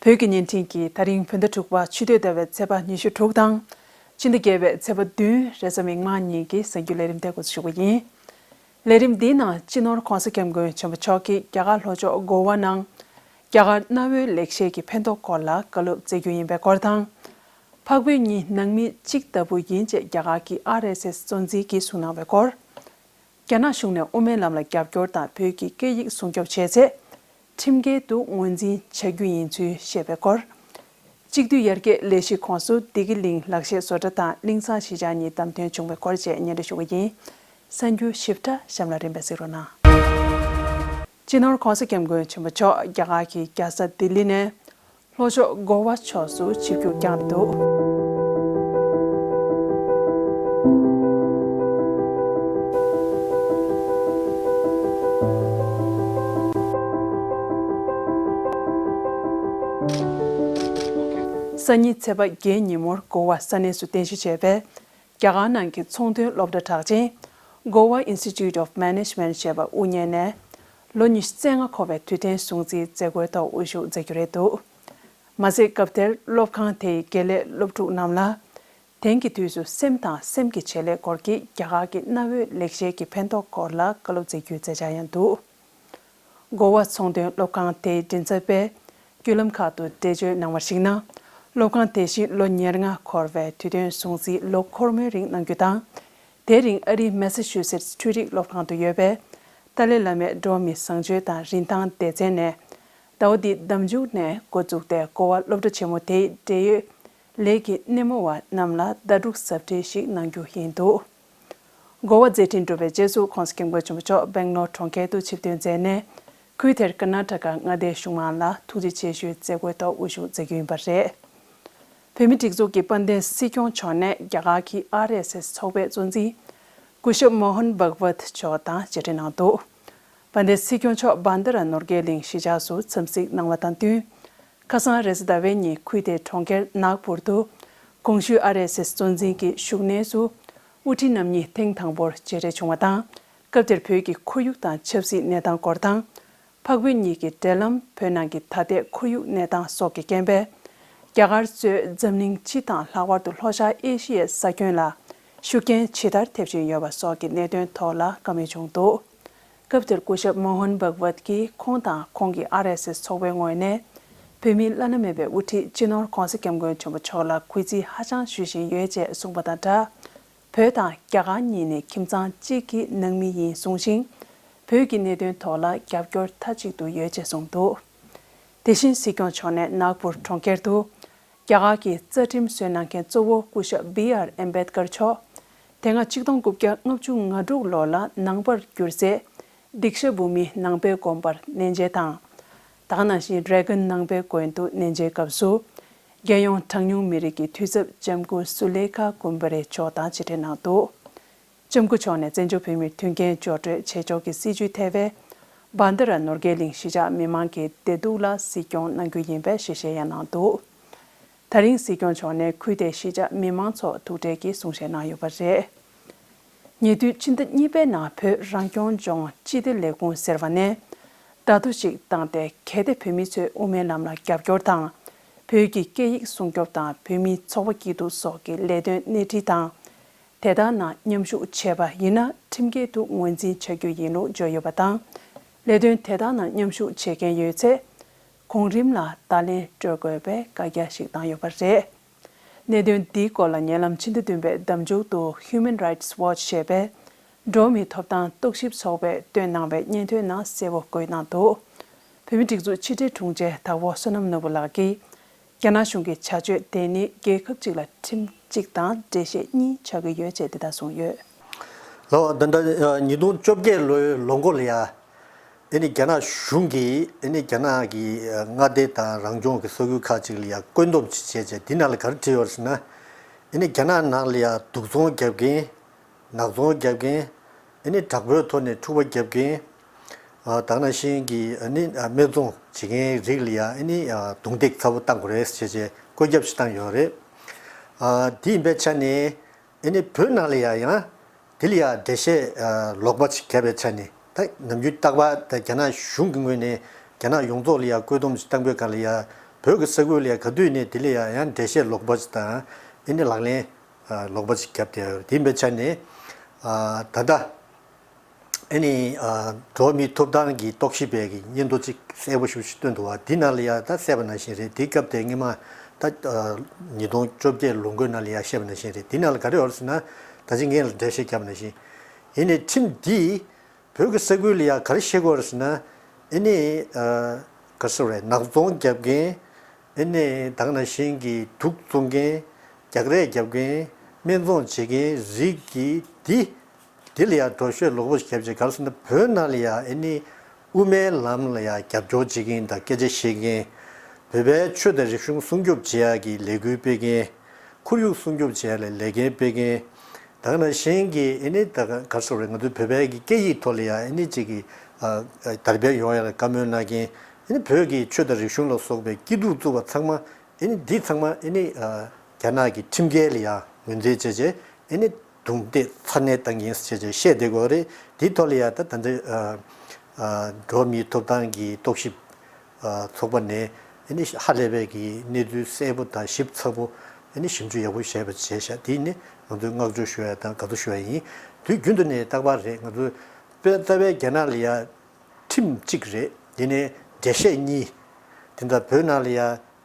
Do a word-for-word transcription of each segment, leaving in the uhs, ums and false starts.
བོད་ཀྱི་བརྙན་འཕྲིན་གྱིས་ད་རིང་བོད་ཟླ་དྲུག་པ་ཆུ་སྟོད་ཟླ་བའི་ཚེས་པ་ཉི་ཤུ་དྲུག་དང་། ཕྱི་ཟླ་བརྒྱད་པའི་ཚེས་པ་བདུན་རེས་གཟའ་མིག་དམར་ཉིན་གྱི་གསར་འགྱུར་ལས་རིམ་དེ་འགོ་འཛུགས་ཞུ་གི་ཡིན། ལས་རིམ་འདིའི་ནང་སྤྱི་ནོར་༸གོང་ས་༸སྐྱབས་མགོན་ཆེན་པོ་མཆོག་གིས་རྒྱ་གར་ལྷོ་ཕྱོགས་གོ་བ་ནང་རྒྱ་གར་གནའ་བོའི་ལེགས་བཤད་ཀྱི་ཕན་ཐོགས་སྐོར་ལ་བཀའ་སློབ་སྩལ་རྒྱུ་ཡིན་པའི་སྐོར་དང་། འཕགས་བོད་གཉིས་ནང་མི་གཅིག་ལྟ་བུ་ཡིན་ཅེས་རྒྱ་གར་གྱི་ཨར་ཨེས་ཨེས་གཙོ་འཛིན་གྱིས་གསུངས་གནང་བའི་སྐོར། རྒྱ་ནག་གཞུང་ནས་དབུ་མའི་ལམ་ལ་རྒྱབ་སྐྱོར་དང་བོད་ཀྱི་སྐད་ཡིག་སྲུང་སྐྱོབ་བྱས་ཚེ། ཁྲིམས་འགལ་དུ་ངོས་འཛིན་བྱ་རྒྱུ་ཡིན་ཚུལ་བཤད་པའི་སྐོར། གཅིག་སྡུད་ཡར་རྒྱས་ལས་གཞི་ཁོངས་སུ་བདེ་སྐྱིད་གླིང་ལག་ཤེས་བཟོ་གྲྭ་དང་གླིང་ཚང་གཞིས་ཆགས་གཉིས་བདམས་ཐོན་བྱུང་བའི་སྐོར་བཅས་སྙན་སྒྲོན་ཞུ་གི་ཡིན། གསར་འགྱུར་ཞིབ་ཕྲ་གཤམ་ལ་རིམ་པས་གཟིགས་རོགས་གནང་། སྤྱི་ནོར་༸གོང་ས་༸སྐྱབས་མགོན་ཆེན་པོ་མཆོག་རྒྱ་གར་གྱི་རྒྱལ་ས་ལྡི་ལི་ནས་ལྷོ་ཕྱོགས་གོ་བ་ཕྱོགས་སུ་ཆིབས་བསྒྱུར་བསྐྱངས་འདུག་སང་ཉིན་ཚེས་པ་བརྒྱད་ཉིན་མོར་གོ་བ་ས་གནས་སུ་རྟེན་གཞི་བྱས་པའི་རྒྱ་གར་ནང་གི་ཚོང་དོན་སློབ་གྲྭ་གྲགས་ཅན་Goa Institute of Management ཞེས་པ་དབུ་བརྙེས་ནས་ལོ་ཉི་ཤུ་རྩ་ལྔ་འཁོར་བའི་དུས་དྲན་སྲུང་བརྩིའི་མཛད་སྒོའི་ཐོག་དབུ་བཞུགས་མཛད་རྒྱུ་རེད་འདུག་མ་ཟད་སྐབས་དེར་སློབ་ཁང་དེའི་དགེ་ལས་སློབ་ཕྲུག་རྣམས་ལ། དེང་གི་དུས་སུ་སེམས་དང་སེམས་ཀྱི་བྱེད་ལས་སྐོར་གྱི་རྒྱ་གར་གྱི་གནའ་བོའི་ལེགས་བཤད་ཀྱི་ཕན་ཐོགས་སྐོར་ལ་བཀའ་སློབ་སྩལ་རྒྱུའི་མཛད་འཆར་ཡང་འདུག་གོ་བ་ཚོང་དོན་སློབ་ཁང་དེའི་མགྲིན་ཚབ་པས་བརྒྱུད་ལམ་ཁག་ཏུ་འགྲེལ་བརྗོད་གནང་བར་གཞིགས་ན། སློབ་ཁང་དེ་བཞིན་ལོ་ཉེར་ལྔ་འཁོར་བའི་དུས་སྟོན་སྲུང་བརྩི་ལོ་འཁོར་མོའི་རིང་གནང་རྒྱུ་དང་། དེའི་རིང་ཨ་རིའི་མེ་ས་ཆུ་སེ་ཊི་འཕྲུལ་རིག་སློབ་ཁང་དུ་ཡོད་པའི་ཏཱ་ལའི་བླ་མའི་འགྲོ་བ་མིའི་བཟང་སྤྱོད་དང་རིན་ཐང་སྡེ་ཚན་ནས། ཟླ་བ་འདིའི་ཟླ་མཇུག་ནས་འགོ་བཙུགས་ཏེ་གོ་བ་སློབ་གྲྭ་ཆེན་མོ་དེའི་འབྲེལ་ཡོད་ལས་ཀྱི་སྣེ་མོ་བ་རྣམས་ལ་ཟླ་དྲུག་ཟབ་ཁྲིད་ཞིག་གནང་རྒྱུ་ཡིན་འདུག་གོ་བ་མཛད་འཕྲིན་གྲུབ་པའི་རྗེས་སུ་༸གོང་ས་༸སྐྱབས་མགོན་ཆེན་པོ་མཆོག་སྦེང་ལོར་གྲོང་ཁྱེར་དུ་ཆིབས་ཐོན་མཛད་ནས། ཁུལ་དེར་ཀར་ནཱ་ཊ་ཀ་མངའ་སྡེའི་གཞུང་མང་ལ་ཐུགས་རྗེ་ཆེ་ཞུའི་མཛད་སྒོའི་ཐོག་དབུ་བཞུགས་མཛད་རྒྱུ་ཡིན་པ་རེད། བོད་མིའི་སྒྲིག་འཛུགས་ཀྱི་དཔལ་ལྡན་སྲིད་སྐྱོང་མཆོག་ནས་རྒྱ་གར་གྱི་ཨར་ཨེས་ཨེས་ཚོགས་པའི་གཙོ་འཛིན་སྐུ་ཞབས་མོ་ཧན་བྷག་ཝད་མཆོག་དང་མཇལ་འཕྲད་གནང་འདུག་དཔལ་ལྡན་སྲིད་སྐྱོང་མཆོག་བྷན་དྷ་ར་ནོར་གྱལ་གླིང་གཞིས་ཆགས་སུ་འཚམས་གཟིགས་གནང་བ་དང་བསྟུན། ཁ་སང་རེས་གཟའ་ཟླ་བའི་ཉིན་ཁུལ་དེའི་གྲོང་ཁྱེར་ནཱག་པུར་དུ་གོང་ཞུས་ཨར་ཨེས་ཨེས་གཙོ་འཛིན་གྱི་བཞུགས་གནས་སུ་དབུ་ཁྲིད་རྣམ་གཉིས་ཐེངས་དང་པོར་མཇལ་འཕྲད་བྱུང་བ་དང་། སྐབས་དེར་བོད་ཀྱི་ཁོར་ཡུག་དང་ཆབ་སྲིད་གནས་སྟངས་སྐོར་དང་། འཕགས་བོད་གཉིས་ཀྱི་འབྲེལ་ལམ། བོད་ནང་གི་ད་ལྟའི་ཁོར་ཡུག་གནས་སྟངས་སོགས་ཀྱི་རྐྱེན་པས། རྒྱ་གར་གཙོས་འཛམ་གླིང་སྤྱི་དང་ལྷག་པར་དུ་ལྷོ་ཤར་ཨེ་ཤི་ཡའི་ས་ཁྱོན་ལ་ཤུགས་རྐྱེན་ཇི་ལྟར་ཐེབས་བཞིན་ཡོད་པ་སོགས་ཀྱི་གནད་དོན་ཐོག་ལ་བཀའ་མོལ་བྱུང་འདུག་སྐབས་དེར་སྐུ་ཞབས་མོ་ཧན་བྷག་ཝད་ཀྱིས་ཁོང་དང་ཁོང་གི་ཨར་ཨེས་ཨེས་ཚོགས་པའི་ངོས་ནས་བོད་མིའི་བླ་ན་མེད་པའི་དབུ་ཁྲིད་སྤྱི་ནོར་༸གོང་ས་༸སྐྱབས་མགོན་ཆེན་པོ་མཆོག་ལ་གུས་བརྩི་ཧ་ཅང་ཞུ་བཞིན་ཡོད་ཅེས་གསུངས་པ་དང་སྦྲགས། བོད་དང་རྒྱ་གར་གཉིས་ནི་ཁྱིམ་ཚང་གཅིག་གི་ནང་མི་ཡིན་གསུངས་ཤིང་། བོད་ཀྱི་གནད་དོན་ཐོག་ལ་རྒྱབ་སྐྱོར་མཐའ་གཅིག་ཏུ་ཡོད་ཅེས་གསུངས་འདུག་དེ་བཞིན་སྲིད་སྐྱོང་མཆོག་ནས་ནཱག་པུར་གྲོང་ཁྱེར་དུ་རྒྱ་གར་གྱི་རྩ་ཁྲིམས་བཟོས་གནང་མཁན་གཙོ་བོ་སྐུ་ཞབས་བི་ཨར་ཨེམ་བེད་ཀར་མཆོག་དེ་སྔ་ཆིག་སྟོང་དགུ་བརྒྱ་ལྔ་བཅུ་ང་དྲུག་ལོ་ལ་ནང་པར་གྱུར་སའི་དིག་ཤ་བྷུ་མི་ནང་པའི་དགོན་པར་གནས་མཇལ་དང་། ད་ག་ནང་བཞིན་རེ་གན་ནང་པའི་དགོན་དུ་གནས་མཇལ་སྐབས་སུ། རྒྱལ་ཡོངས་གྲངས་ཉུང་མི་རིགས་ཀྱི་འཐུས་ཚབ་ལྕམ་སྐུ་སུ་ལེ་ཁ་ཀུམ་བྷ་རེ་མཆོག་དང་མཇལ་འཕྲད་གནང་འདུག་ལྕམ་སྐུ་མཆོག་ནས་བཙན་བྱོལ་བོད་མིར་མཐུན་རྐྱེན་སྦྱོར་སྤྲོད་བྱེད་ཕྱོགས་ཀྱི་སྲིད་བྱུས་ཐེ་བའི་བྷན་དྷ་ར་ནོར་གྱལ་གླིང་གཞིས་ཆགས་མི་མང་གི་བདེ་སྡུག་ལ་གཟིགས་སྐྱོང་གནང་རྒྱུ་ཡིན་པའི་ཞལ་བཞེས་ཡང་གནང་འདུག་ད་རིང་སྲིད་སྐྱོང་མཆོག་ནས་ཁུལ་དེའི་གཞིས་ཆགས་མི་མང་ཚོར་ཐུག་འཕྲད་ཀྱིས་གསུང་བཤད་གནང་ཡོད་པ་རེད། ཉེ་དུས་ཕྱི་ཟླ་གཉིས་པའི་ནང་བོད་རང་སྐྱོང་ལྗོངས་སྤྱི་བདེ་ལས་ཁུངས་ཟེར་བ་ནས་བརྡ་ཐོ་ཞིག་བཏང་སྟེ། གལ་ཏེ་བོད་མི་ཚོས་དབུ་མའི་ལམ་ལ་རྒྱབ་སྐྱོར་དང་། བོད་ཀྱི་སྐད་ཡིག་སྲུང་སྐྱོབ་དང་བོད་མིའི་ཚོགས་པ་སྐྱིད་སྡུག་སོགས་ཀྱི་ལས་དོན་སྣེ་ཁྲིད་དང་། དེ་དག་ནང་མཉམ་ཞུགས་བྱས་པ་ཡིན་ན་ཁྲིམས་འགལ་དུ་ངོས་འཛིན་བྱ་རྒྱུ་ཡིན་ལུགས་བརྗོད་ཡོད་པ་དང་། ལས་དོན་དེ་དག་ནང་མཉམ་ཞུགས་བྱེད་མཁན་ཡོད་ཚེ། གོང་རིམ་ལ་བརྡ་ལན་སྤྲོད་དགོས་པའི་བཀའ་རྒྱ་ཞིག་བཏང་ཡོད་པ་རེད། གནད་དོན་འདིའི་སྐོར་ལ་ཉེ་ལམ་ཕྱི་ཟླ་བདུན་པའི་ཟླ་མཇུག་ཏུ་Human Rights Watch ཞེས་པའི་འགྲོ་བ་མིའི་ཐོབ་ཐང་རྟོག་ཞིབ་ཚོགས་པས་བཏོན་གནང་བའི་སྙན་ཐོའི་ནང་གསལ་པོ་བཀོད་གནང་འདུག་བོད་མིའི་སྒྲིག་འཛུགས་ཕྱི་དྲིལ་དྲུང་ཆེ་དྭགས་པོ་བསོད་ནམས་ནོར་བུ་ལགས་ཀྱིས། རྒྱ་ནག་གཞུང་གི་བྱ་སྤྱོད་དེ་ནི་རྒྱལ་ཁབ་ཅིག་ལ་ཁྲིམས་གཅིག་དང་འགྲེལ་བཤད་གཉིས་ཆགས་ཀྱི་ཡོད་ཅེས་འདི་ལྟར་གསུངས་ཡོད། ལགས། ད་ལྟ་ཉིས་སྟོང་བཅོ་བརྒྱད་ལོའི་ལོ་འགོ་ལ་ཡ། ཨེ་ནི་རྒྱ་ནག་གཞུང་གིས་ཨེ་ནི་རྒྱ་ནག་གི་མངའ་སྡེ་དང་རང་སྐྱོང་གི་ས་ཁུལ་ཁག་ཅིག་ལ་ཡ་བཀོད་འདོམས་ཅིག་བྱས་རྗེས་འདི་ནང་ལ་ག་རེ་བྲིས་ཡོད་ཟེར་ན། ཨེ་ནི་རྒྱ་ནག་ནང་ལ་ཡ་དུག་ཚོང་རྒྱབ་མཁན། ནག་ཚོང་རྒྱབ་མཁན། ཨེ་ནི་དྲག་པོའི་ཐོག་ནས་འཁྲུག་པ་རྒྱབ་མཁན། ཨ་ད་ག་ནང་བཞིན་གྱི་ཨེ་ནི་ཨ་སྨད་འཚོང་བྱེད་མཁན་རིགས་ལ་ཡ་ཨེ་ནི་ཨ་རྡུང་རྡེག་ཚ་པོ་བཏང་དགོས་རེད་ཟེར་བྱས་བཀོད་ཁྱབ་ཞིག་བཏང་ཡོད་རེད། ཨ་དེ་ཡིན་པའི་ཆ་ནས་ཨེ་ནི་བོད་ནང་ལ་ཡ་ཡང་དེ་ལ་ཡ་འགྲེལ་བཤད་ཨ་ལོག་པ་ཞིག་བརྒྱབ་པའི་ཆ་ནས། ད་ནམ་རྒྱུན་རྟག་པར་ད་རྒྱ་ནག་གཞུང་གི་ངོས་ནས་རྒྱ་ནག་ཡོངས་རྫོགས་ལ་ཡ་བཀོད་འདོམས་ཤིག་བཏང་པའི་སྒང་ལ་ཡ་ བོད་ཀྱི་ས་ཁུལ་ལ་ཡ་ག་དུས་ནས་དེ་ལ་ཡ་ཡང་འགྲེལ་བཤད་ལོག་པ་ཅིག་དང་ཨེ་ནི་ལག་ལེན་ལོག་པ་ཅིག་བརྒྱབ་བསྡད་ཡོད་རེད། དེ་ཡིན་པའི་ཆ་ནས་ད་ལྟ་ཨེ་ནི་འགྲོ་བ་མིའི་ཐོབ་ཐང་གི་རྟོག་ཞིབ་པའི་གི་སྙན་ཐོ་ཅིག་གསལ་པོ་ཞེ་པོ་ཅིག་བཏོན་འདུག་བ། དེ་ནང་ལ་ཡ་ད་གསལ་པ་ནང་བཞིན་རེད། དེ་སྐབས་དེ་སྔོན་མ་ད་ཉིས་སྟོང་བཅོ་བརྒྱད་ལོ་འགོའི་ནང་ལ་ཡ་བཤད་པ་ནང་བཞིན་རེད། དེ་ནང་ལ་ག་རེ་ཡོད་རེད་ཟེར་ན། ད་ཅི་ངས་ལ་འགྲེལ་བཤད་བརྒྱབ་པ་ནང་བཞིན་ཡིན་ནའི་ཁྲིམས་འདི་བོད་ཀྱི་ས་ཁུལ་ལ་ཡ་ག་རེ་བཤད་དགོས་རེད་ཟེར་ན། ཨེ་ནི་ག་རེ་ཟེར་རེད། ནག་ཚོང་རྒྱབ་མཁན། ཨེ་ནི་ད་ག་ནང་བཞིན་གྱི་དུག་བཙོང་མཁན། རྒྱག་རེས་རྒྱབ་མཁན། སྨན་བཙོང་བྱེད་མཁན་རིགས་ཀྱི་འདི། འདི་ལ་ཡ་འགྲེལ་བཤད་ལོག་པོ་ཞིག་བརྒྱབ་བྱས། ག་རེ་ཟེར་ན། བོད་ནང་ལ་ཡ་ཨེ་ནི་དབུ་མའི་ལམ་ལ་ཡ་རྒྱབ་སྐྱོར་བྱེད་མཁན་དང་སྐད་ཆ་བཤད་མཁན། བོད་པའི་ཆོས་དང་རིག་གཞུང་སྲུང་སྐྱོབ་བྱེད་ཡ་གི་ལས་འགུལ་སྤེལ་མཁན། ཁོར་ཡུག་སྲུང་སྐྱོབ་བྱེད་ཡ་ལ་ལས་འགན་སྤེལ་མཁན། ད་ག་ནང་བཞིན་གྱི་ཨེ་ནི་ད་ག་ག་རེ་ཟེར་རེད། ང་ཚོའི་བོད་པའི་གི་སྐད་ཡིག་ཐོག་ལ་ཡ་ཨེ་ནི་ཅིག་གི་ཨ་ཨ་དར་སྤེལ་ཡོང་ཡ་ལ་བཀའ་མོལ་གནང་མཁན། ཨེ་ནི་བོད་ཀྱི་ཆོས་དང་རིག་གཞུང་ལ་སོགས་པའི་སྐྱིད་སྡུག་བཙུགས་པ་ཚང་མ། ཨེ་ནི་འདི་ཚང་མ་ཨེ་ནི་ཨ་རྒྱ་ནག་གི་ཁྲིམས་འགལ་ལ་ཡ་ངོས་འཛིན་བྱས་བྱས། ཨེ་ནི་རྡུང་རྡེག་ཚ་ནན་བཏང་མཁན་བྱས་བྱས་བཤད་བསྡད་དགོས་རེད། འདིའི་ཐོག་ལ་ཡ་ད་ད་ལྟ་ཨ་ཨ་འགྲོ་བ་མིའི་ཐོབ་ཐང་གི་རྟོག་ཞིབ་ཚོགས་པ་ནས་ཨེ་ནི་ཧ་ལས་པའི་གི་གནས་ཚུལ་གསལ་པོ་དང་ཞིབ་ཚགས་པོ། ཨེ་ནི་ཞིབ་འཇུག་ཡག་པོ་བྱས་པ་བྱས་ཤག་དེ་ནི་ང་ཚོས་བསྔགས་བརྗོད་ཞུ་ཡ་དང་དགའ་བསུ་ཞུ་ཡ་ཡིན། དུས་རྒྱུན་དུ་ནས་རྟག་པར་རེད། ང་ཚོས་དཔེ་རྩ་བའི་རྒྱ་ནག་ལ་ཡ་ཁྲིམས་གཅིག་རེད། དེ་ནས་འགྲེལ་བཤད་གཉིས། དེ་འདྲ་བོད་ནང་ལ་ཡ་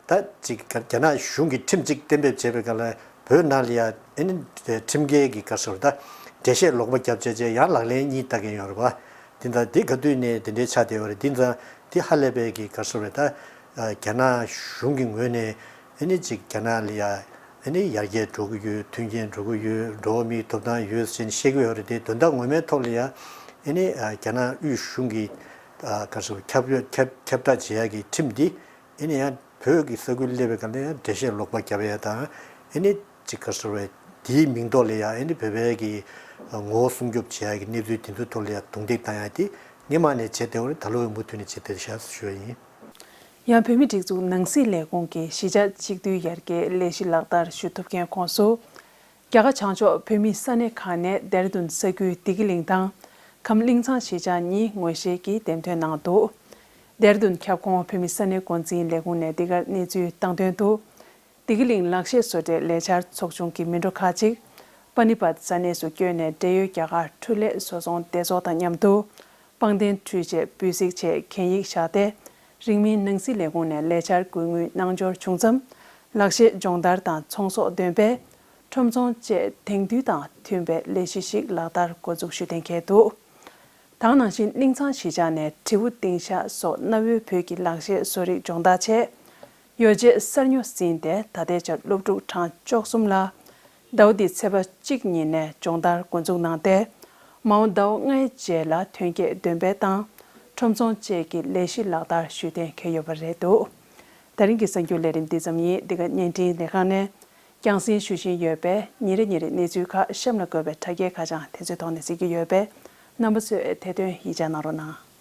ད་ཅིག་རྒྱ་ནག་གཞུང་གིས་ཁྲིམས་གཅིག་གཏན་འབེབས་བྱས་པའི་སྐབས་ལ་བོད་ནང་ལ་ཡ་ཨེ་ནི་ཁྲིམས་འགལ་གྱི་ག་རེ་ཟེར་ད་འགྲེལ་བཤད་ལོག་པ་བརྒྱབ་བྱས་བྱས་ཡང་ལག་ལེན་གཉིས་བསྟར་གྱི་ཡོད་རེད་པ། དེ་འདྲ་དེ་ག་དུས་ནས་དེ་འདྲའི་ཆགས་བསྡད་ཡོད་རེད། དེ་ཙང་དེ་ཧ་ལས་པའི་གི་ག་རེ་ཟེར་རེད་ད། རྒྱ་ནག་གཞུང་གི་ངོས་ནས་ཨེ་ནི་ཅིག་རྒྱ་ནག་ལ་ཡ་ཨེ་ནི་ཡར་རྒྱས་འགྲོ་གི་ཡོད། མཐུན་རྐྱེན་འགྲོ་གི་ཡོད། འགྲོ་བ་མིའི་ཐོབ་ཐང་ཡོད་ཟེར་ནས་བཤད་ཀྱི་ཡོད་རེད་དེ། དོན་དག་ངོ་མའི་ཐོག་ལ་ཡ་ཨེ་ནི་རྒྱ་ནག་དབུས་གཞུང་གིས་ག་རེ་ཟེར་ཁྱབ་ཁྱབ་ཁྱབ་བསྒྲགས་བྱེད་ཡ་གི་ཁྲིམས་འདི་ཨེ་ནི་ཡང་བོད་ཀྱི་ས་ཁུལ་སླེབས་པའི་སྐབས་ལ་ཡང་འགྲེལ་བཤད་ལོག་པ་བརྒྱབ་ཡ་དང་། ཨེ་ནི་ཅིག་ག་རེ་ཟེར་བས་དེའི་མིང་ཐོག་ལ་ཡ་ཨེ་ནི་བོད་པའི་གི་ངོ་བོ་སྲུང་སྐྱོབ་བྱེད་ཡ་གི་གནས་ཚུལ་དེ་ཚོའི་ཐོག་ལ་ཡ་རྡུང་རྡེག་བཏང་ཡ་དེ་སྔོན་མ་ནས་བྱས་བསྡད་ཡོད་རེད། ད་ལོ་ཡང་མུ་མཐུད་ནས་བྱས་བསྡད་ཤག་ཞུ་བ་ཡིན། ཡང་བོད་མིའི་སྒྲིག་འཛུགས་ནང་སྲིད་ལས་ཁུངས་ཀྱིས་གཞིས་ཆགས་གཅིག་སྡུད་ཡར་རྒྱས་ལས་གཞི་ལག་བསྟར་ཞུ་ཐུབ་མཁན་ཁོངས་སུ། རྒྱ་གར་བྱང་ཕྱོགས་བོད་མིའི་ས་གནས་ཁག་ནས་ལྡེ་ར་ལྡུན་ས་ཁུལ་བདེ་སྐྱིད་གླིང་དང་ཁམས་གླིང་ཚང་གཞིས་ཆགས་གཉིས་ངོས་བཞེས་ཀྱིས་འདེམས་ཐོན་གནང་འདུག་ལྡེ་ར་ལྡུན་ཁྱབ་ཁོངས་བོད་མིའི་ས་གནས་འགོ་འཛིན་ལས་ཁུངས་ནས་འདི་གར་གནས་ཚུལ་བཏང་དོན་དུ། བདེ་སྐྱིད་གླིང་ལག་ཤེས་བཟོ་གྲྭའི་ལས་འཆར་ཚོགས་ཆུང་གི་མི་འགྲོ་ཁག་ཅིག་པ་ནི་པད་ས་གནས་སུ་བསྐྱོད་ནས་འབྲེལ་ཡོད་རྒྱ་གར་འཕྲུལ་ལས་བཟོ་ཚོང་སྡེ་ཚོགས་དང་མཉམ་དུ་པང་གདན་ཕྲུས་རྗེས་སྤུས་གཟིགས་ཆེད་གན་ཡིག་བཞག་སྟེ། རིང་མིན་ནང་སྲིད་ལས་ཁུངས་ནས་ལས་འཆར་འགོད་དངུལ་གནང་འབྱོར་བྱུང་ཙམ། ལག་ཤེས་སྦྱོང་བརྡར་དང་ཚོང་ཟོག་འདོན་སྤེལ། ཁྲོམ་ཚོང་བཅས་དེང་དུས་དང་མཐུན་པའི་ལས་གཞི་ཞིག་ལག་བསྟར་འགོ་འཛུགས་ཞུ་གཏན་འཁེལ་འདུག་ད་ག་ནང་བཞིན་གླིང་ཚང་གཞིས་ཆགས་ནས་དྲིལ་བུ་ཏིང་ཤག་སོགས་གནའ་བོའི་བོད་ཀྱི་ལག་ཤེས་བཟོ་རིག་སྦྱོང་བརྡར་ཆེད། ཡོ་བྱད་གསར་ཉོ་ཟིན་ཏེ་ད་ལྟའི་ཆར་སློབ་ཕྲུག་གྲངས་བཅུ་གསུམ་ལ། ཟླ་བ་འདིའི་ཚེས་པ་གཅིག་ཉིན་ནས་སྦྱོང་བརྡར་འགོ་འཛུགས་གནང་སྟེ། མ་འོངས་ཟླ་བ་ལྔའི་རྗེས་ལ་ཐོན་སྐྱེད་འདོན་སྤེལ་དང་། ཁྲོམ་ཚོང་བཅས་ཀྱི་ལས་གཞི་ལག་བསྟར་ཞུ་གཏན་འཁེལ་ཡོད་པ་རེད་འདུག་ད་རིང་གི་གསར་འགྱུར་ལས་རིམ་འདི་ཙམ་ཡིན། འདི་ག་བརྙན་འཕྲིན་ལས་ཁང་ནས་རྒྱང་སྲིང་ཞུ་བཞིན་ཡོད་པས། ཉིན་རེ་ཉིན་རེ་གནས་ཚུལ་ཁག་གཤམ་ལ་འགོད་པའི་དྲ་རྒྱའི་ཁ་བྱང་དེ་ཚོའི་ཐོག་ནས་གཟིགས་ཀྱི་ཡོད་པས། རྣམ་པ་ཚོས་དེ་དོན་ཡིད་ཆེས་གནང་རོགས་གནང་།